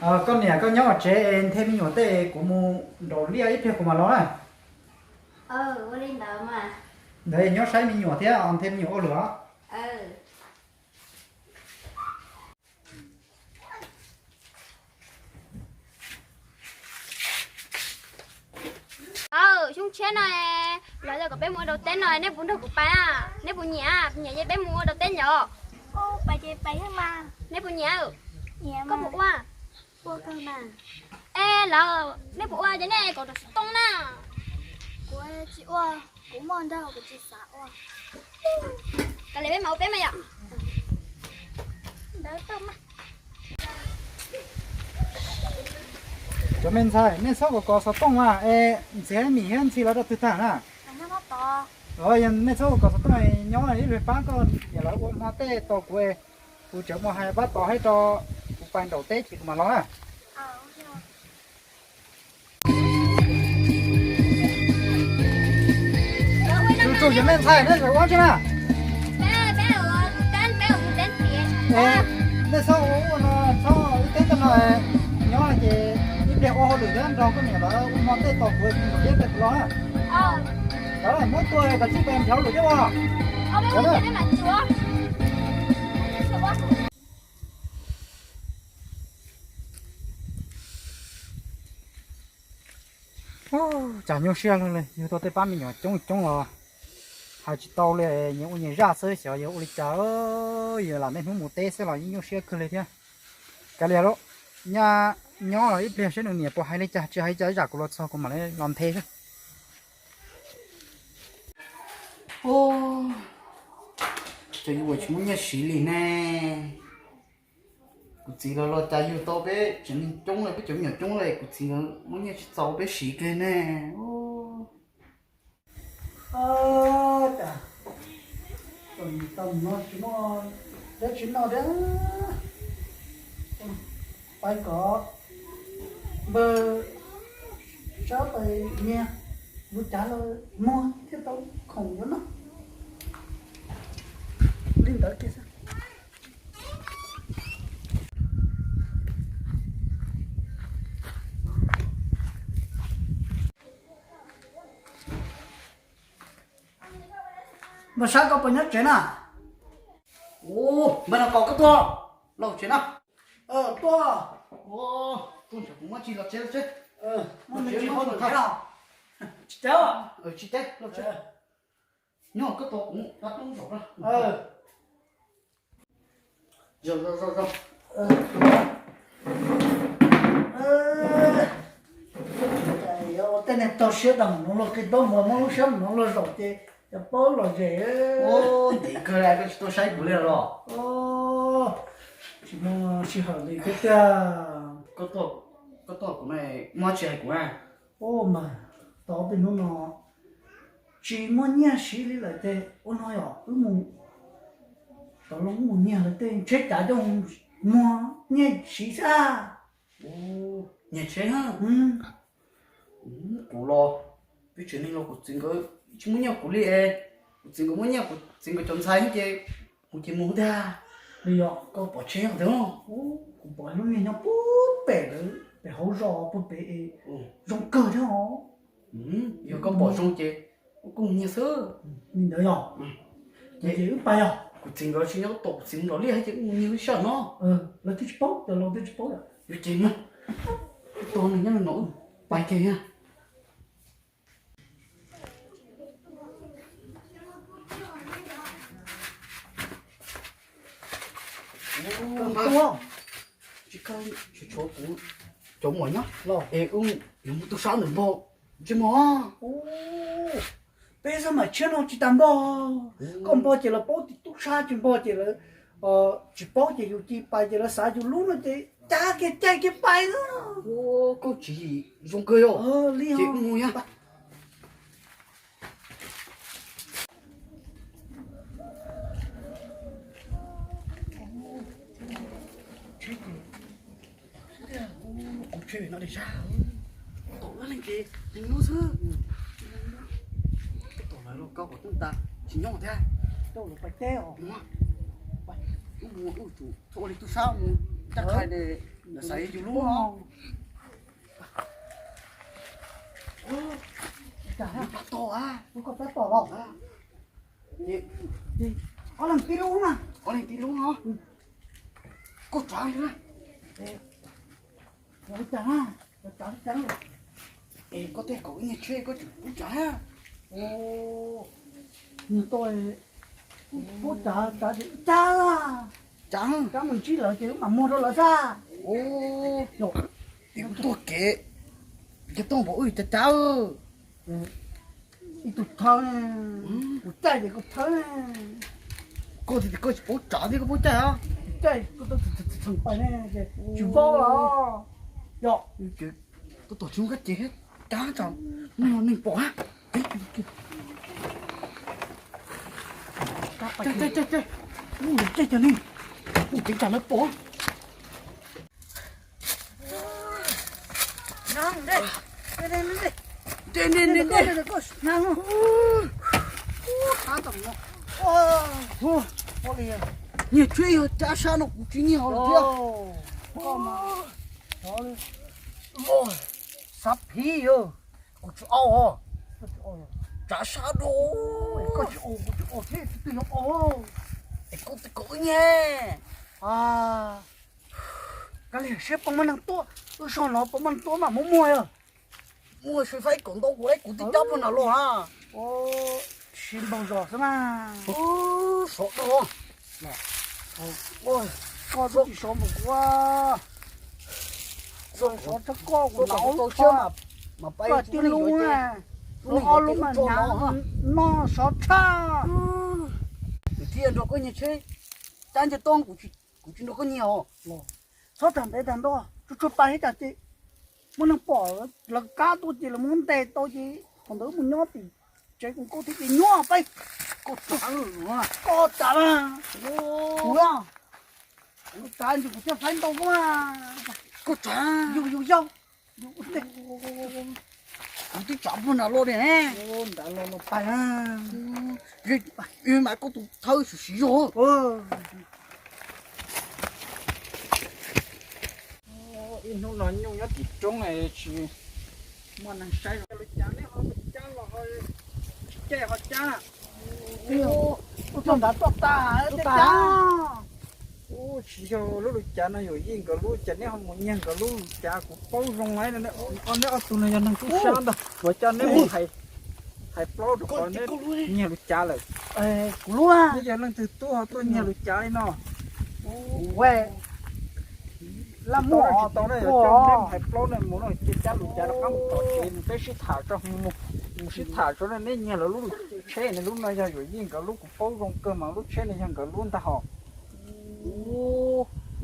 Koj niam koj nyob tsev es nthe me nyuam tej, kuv mus nraum liaj ib pliag kuv mam los na. Ntawd nyob saib me nyuam thiab nthe me nyuam ua luam. Xyoo tshiab no lawv kom peb mus ua dau teb no, nej puas nrog kuv pais? Nej puas nyiam? Nyiam ces peb mus ua dau teb nyob. Nej puas nyiam? Koj puas ua? Es lawv, nej puas ua ces nej kom rau xov tooj na. Kav liam peb mam ua peb mas yom. Cov me ntxhais, nej txhob kov kov xov tooj mas es ntxiv mim thiab ntxhi los rau twg tag na. Yog nej txhob kov kov xov tooj, nyob ib pliag pab koj niam lawv ua hmo tej tos kuv, kuv tseem mus hais pab tos hais rau, kuv pais nraum teb ces kuv mam los na. Tus cov me ntxhais, nej ua tsi na? Nej txhob ua ua no, txhob ib teb tag no, nyob ces ib pliag ua hauj lwm thiab nrog koj niam lawv ua hmo tej tos kuv, kuv nkaum peb pliag kuv los na. Muab tua kom tsij pes nrhiav lus thiab os. Tsam nyuaj siab luaj li, yug tau tej pab me nyuam coob coob los hais tsis tau li, nyias ua nyias zaj xwb, xyov yog ua li cas, yog lam niaj hnub mus teb xwb los yeej nyuaj siab kawg li thiab. Kav liam lauj, nyaj nyob los ib pliag saib nws niam puas hais li cas, tsis hais li cas ib tsam kuv los txog kuv mam li los nthe xwb. Ces yus ua tsis muaj nyiaj siv li ne. Kuv txiv los los cas yug tau peb tsev neeg coob li, peb cov me nyuam coob li, kuv txiv muaj nyiaj tsis txaus peb siv kiag ne. Cas tau mus no tsis muaj dab tsi noj thiab. Pais kom npawg Sab pais nyiag mus cav los muag thiaj tau khoom yuav noj. Li ntawd kiag xwb. Npawg Sab, koj puas nyob tsev na? Npawg Nom Kos, koj tuaj los tsev na. Tuaj. Tuaj ntshe kuv muab tsis los tsev los tsev. Tsis teb, tsis teb los tsev. Nyob koj tos kuv, koj tub zaum na. Tej neeg tog siab tag mus no luag qi taub hmoov, muab lub siab mus no luag zaum ces yog paub lom zem. Ntev kawg koj tsis tuaj saib kuv li los? Tsis muaj sij hawm li thiab tiag. Koj tuaj kuv ne, muaj tsis hais kuv na? Ua mas, tau tej hnub no tsis muaj nyiaj siv li lawm ces ua no yom, wb mus, tau los wb mus nyiag lawv tej tsheb cav coj muag nyiaj siv xwb. Nyiag tsheb na. Kuv los, peb tsev neeg los kuv txiv nkawd tsis muaj nyiaj kuv li es, kuv txiv nkawd muaj nyiaj, kuv txiv nkawd cov ntxhais ces mus ces mus tiag. Li yog koj pom tsheb tiag? Kuv pom lub niag nyob puag pem lawv pem hauv zos puag pem es zoo kawg thiab os. Yog koj pom zoo ces wb kuj mus nyiag xwb. Li ntawd yog. Ces wb pais yog. Kuv txiv nkawd tsis nyob tom, kuv txiv mus nram liaj ces wb mus nyiag wb sij hawm no. Lawv twb tsis paub, cov laus twb tsis paub. Yog ces mus, wb tos nws nyob no wb pais kiag. Tsis kawg, tsis tshuav kuv cov muam nyob los es wb yuav mus tub sab ntawm npog, tsis mus. Peb xab maim tshiab no tsis tas npog. Koj npog ces lawv paub tias tub sab, tsis npog ces lawv tsis paub ces yus cia pais ces lawv xav yus lub no ces cav kiag caij kiag pais na. Koj tsis zoo kawg yog li ces wb mus yog. Kuv tsheb no dej zab, tom lab leej ces neeg nyob xwb. Peb tom lawv los koj kom tub tas tsis nyob thiab. Coj lawv pais teb os. Mus ua li tub sab mus caj qhai, xav yus lub no. Tab tom, tab tom los. Ob leeg tib lub na. Ob leeg tib lub no. Koj tsav li na. Li cas na, tsav li cas? Es koj tej kaum ib nyuag tsheb koj tseem pub tsav. Niag toj, pub tsav, tsav ces ib cab, cab mus ntsib lawv ces wb mam muag rau lawv xwb. Ces kuv tuaj kev, yog tuaj npaum wb cas cab. Ib tug thawb, kuv caij ces kuv thawb. Koj tias koj tsis paub tsav thiab koj paub caij os? Caij koj txheem pais ne, tsis paub los. Yog, tab tom tsis muaj kab ces thiab, cab tsam muaj neeg pom. Caij, caij, caij, caij ces ne, ua ceev tsam lawv pom. Nyiag tsheb yog cab sab no kuv tsis nyiag hos lawm thiab. Xav phiv yog kuv tsis au os. Tsav sab dua, koj tsis au kuv tsis au thiab, twg yuav au? Es koj twb kom wb nyiag. Kav liam siab, pom muaj neeg tuaj, wb soj no pom muaj neeg tuaj mam muab muag yog. Muaj sib faib kom ntau kuv es kuv twb cab puag nram los na. Sib npaug zos xwb mas. Sov dua. Koj twb tsis sov npaum kuv. Sov tshaj koj kuv laus, koj tib lub, lub ob lub mas hnyav no sov tshaj. Kuv thiaj nrog koj nyiag tsheb, cab nce toj kuv tsis nrog koj nyiag os. Txhob tag ntev tag nto, tsuag tsuag pais ib tag ces muaj neeg pom lawv kab tuaj ces lawv muab ntes tau ces thaum ntawd wb mus nyob tim tsev kuv nkauj thiab ces nyuaj pais. Koj tsav, koj tsav mas. Kuv, kuv tsav ntshe kuv thiaj faib ntau koj mas. Koj tsav, yus yus yau. Kuv twb tsav puag nram los li ne. Nram los los pais. Mas koj tus thawb siv siv zog. Ib hnub no nyuj nyob tim roob tsis muaj neeg saib. Lub cav neb ho cab los ho tsis caij ho cab. Ub, tuaj nrad tuaj tas tej cab. Ub, tsis yog lub lub cav no yuam yij nkawd lub, cas neb ho mus nyiag nkawd lub lub cav? Kuv paub zoo lawm, neb ob tug no yog neeg tub sab ntag, luag coj neb mus hais plaub rau qhov neb nyiag lub cav lawm. Kuv lub, neb yog leej twg tuaj ho tuaj nyiag lub cav li no? Laj muaj tsis tau na, yog coj neb mus hais plaub ne mus no ces cab lub cav rov qab mus tom tsev mus peb sib tham tso, mus sib tham tso na, neb nyiag lawv lub tsheb ne, lub no yog yuam yij nkawd lub, kuv paub zoo kawg mas lub tsheb no yog nkawd lub ntag hos.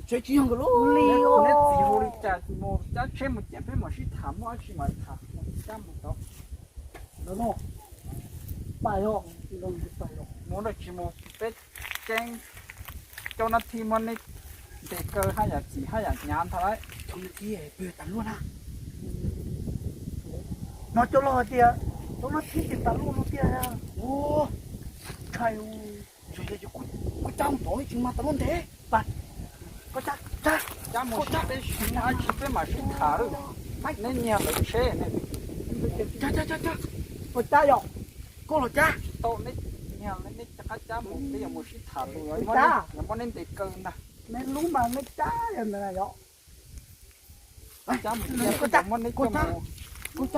Tsheb tsis yog nkawd lub li. Neb txiv hu li cas mus cab tsheb mus ces peb mam sib tham, muaj dab tsi mas tham, cab mus tod. Mus no tsis mus peb ceeb coj nab thib muab neb ntes kaw haj yam txim haj yam hnyav ntag lauj. No coj los hais tias coj nab thib ces tas luaj luaj tiag. Ntshai, kuv cab mus tod tsis mas tas luaj ntev. Cab mus teb, tsis muaj dab tsi peb mam sib tham lauj. Neb nyiag lawv tsheb ne. Ua cab yom, koj los cab tau, neb nyiag neb rov qab cab mus peb yuav mus sib tham lus, yuav muab neb ntes kaw ntag. Neb lub mas neb cab yog ntawd yom. Cab mus cia peb yuav muab neb coj mus,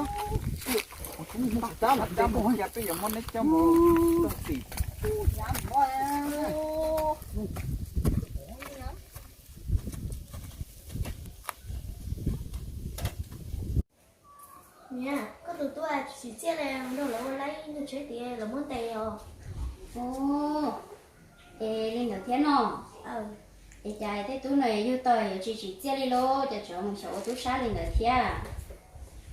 cab mus cia peb yuav muab neb coj mus txooj tim. Niam, koj tus tub tsis tsim txiaj li, nrog lawv ua laib nyuag tsheb tias lawv muab ntes os. Es li ntawd thiab no. Es cas tej tub no yug tau yuav tsis tsim txiaj li lauj, cas tseem mus xyaum ua tub sab li ntawd thiab?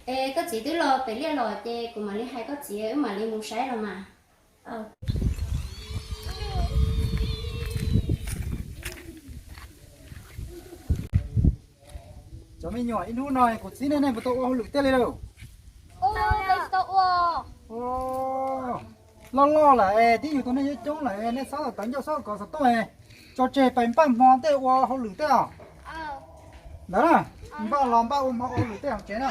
Es koj txiv twb los pem liaj los ces kuv mam li hais koj txiv wb mam li mus saib los mas. Cov me nyuam, ib hnub no kuv txiv nej, nej puas tau ua hauj lwm tiag li lauj? Loj loj lawm es tib yug tau nej coob coob lawm, nej txhob tawv ncauj txhob kov xov tooj es. Tso tseg pais npaj hmo tej ua hauj lwm tej os. Ntawd na, npaj los npaj ua hmo ua hauj lwm tej hauv tsev na.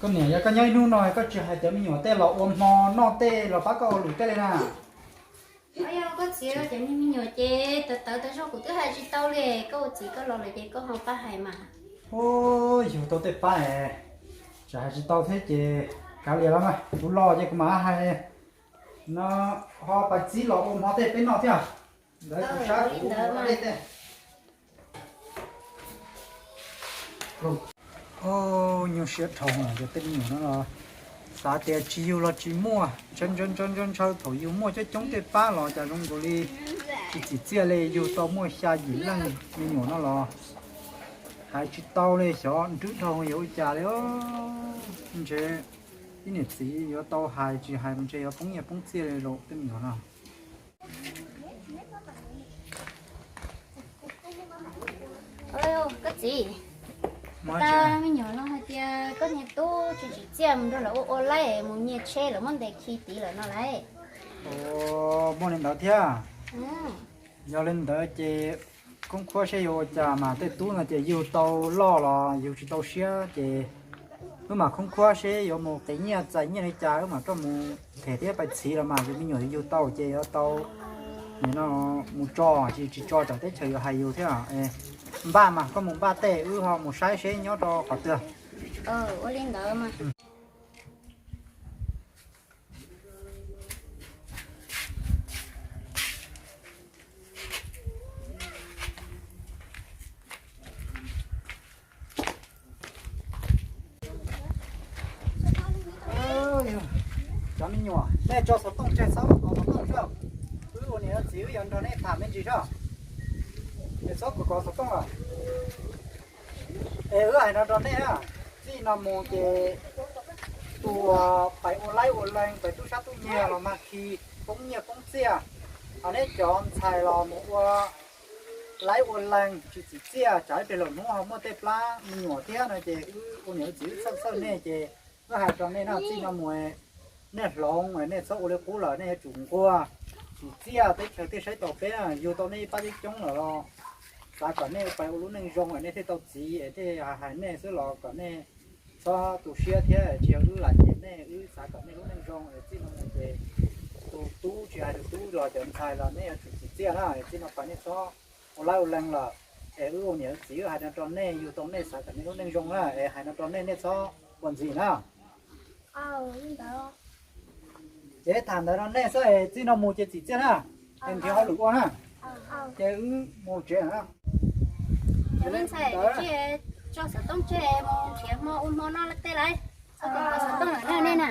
Koj niam, yog koj nyob ib hnub no koj tsis hais cov me nyuam tej los ua hmo noj tej los pab koj ua lwm tej li na? Yog koj txiv, cov niag me nyuam ces tawv tawv tas zog kuv twb hais tsis tau li, koj ua txiv koj los lawm ces koj ho pab hais mas. Yug tau tej pab, tsam hais tsis tau thiab ces kav liam los mas, kuv los ces kuv mam hais. No ho pais txib los ua hmo tej peb noj thiab. Ntawd kuv sab kuv ua dej tej. Nyuaj siab dhau, cov tej me nyuam no los xav tias tsis yug los tsis muaj, ntshaw ntshaw ntshaw ntshaw ntshaw, thaum yug muaj coob coob tej pab los cas zoo nkaus li tsis txim txiaj li. Yug tau muaj xya yim leej me nyuam no los hais tsis tau li, xyov nrwb dhau yuav ua cas li. Ntshe ib niam txiv yuav tau hais, tsis hais mas ntshe yuav poob nyiaj poob txiaj li lawm tej me nyuam no. Koj txiv, tas me nyuam no hais tias koj niag tub tsis tsim txiaj mus nrog lawv ua ua laib, mus nyiag tsheb lawv muab ntes khi tid lawm no lauj. Muaj li ntawd thiab. Yog li ntawd ces khoob khuab seb yuav ua cas mas, tej tub no ces yug tau loj los yug tsis tau siab ces wb mam khoob khuab seb yuav mus qiv nyiaj txais nyiaj li cas wb mam coj mus them thiab pais txhiv los mas, yus me nyuam yug tau ces yuav tau nim no mus tso, tsis tsis tso tsam teb chaws yuav hais yus thiab. Npaj mas koj mus npaj tej, wb ho mus saib seb nyob rau qhov twg. Ua li ntawd mas. Cov me nyuam, nej tso xov tooj tseg, txhob kov xov tooj soj. Wb ua niam ua txiv wb yuav nrog nej tham me ntsis soj, es txhob kov kov xov tooj lawm. Es wb hais no rau nej na, txij no mus ces tus uas pais ua laib ua leeg, pais tub sab tub nyiag los mag khi poob nyiaj poob txiaj, ho neb cov ntxhais los mus ua laib ua leeg tsis txim txiaj, tsam ib pliag lawm hnub ho muaj tej plab me nyuam thiab no ces wb ua niam ua txiv wb txhawj txhawj nej ces wb hais rau nej no, txij no mus nej hloov, nej txhob ua li qub lawm, nej yuav tsum nquag tsim txiaj, teb chaws thiaj saib taus peb. Yug tau nej ib pab coob coob lawm los xav kom nej pais ua lub neej zoo es nej thiaj tau txiv, es thiaj hais nej xwb los kom nej txhob tu siab thiab, tsis yog wb lam cem nej, wb xav kom nej lub neej zoo. Es txij no mus ces tus tub tsis hais tus tub los cov ntxhais los nej yuav tsum tsim txiaj na, es txij no pais nej txhob ua laib ua leeg lawm, es wb ua niam ua txiv wb hais no rau nej, yug tau nej xav kom nej lub neej zoo na, es hais no rau nej, nej txhob ua ntxim na. Ces tham ntawd rau nej xwb, es txij no mus ces tsim txiaj na, es nrhiav hauj lwm ua na, ces wb mus tsev na. Tso xov tooj tseg mus nrhiav hmo ua hmo noj tej lauj, txhob kov xov tooj lawm na nej na.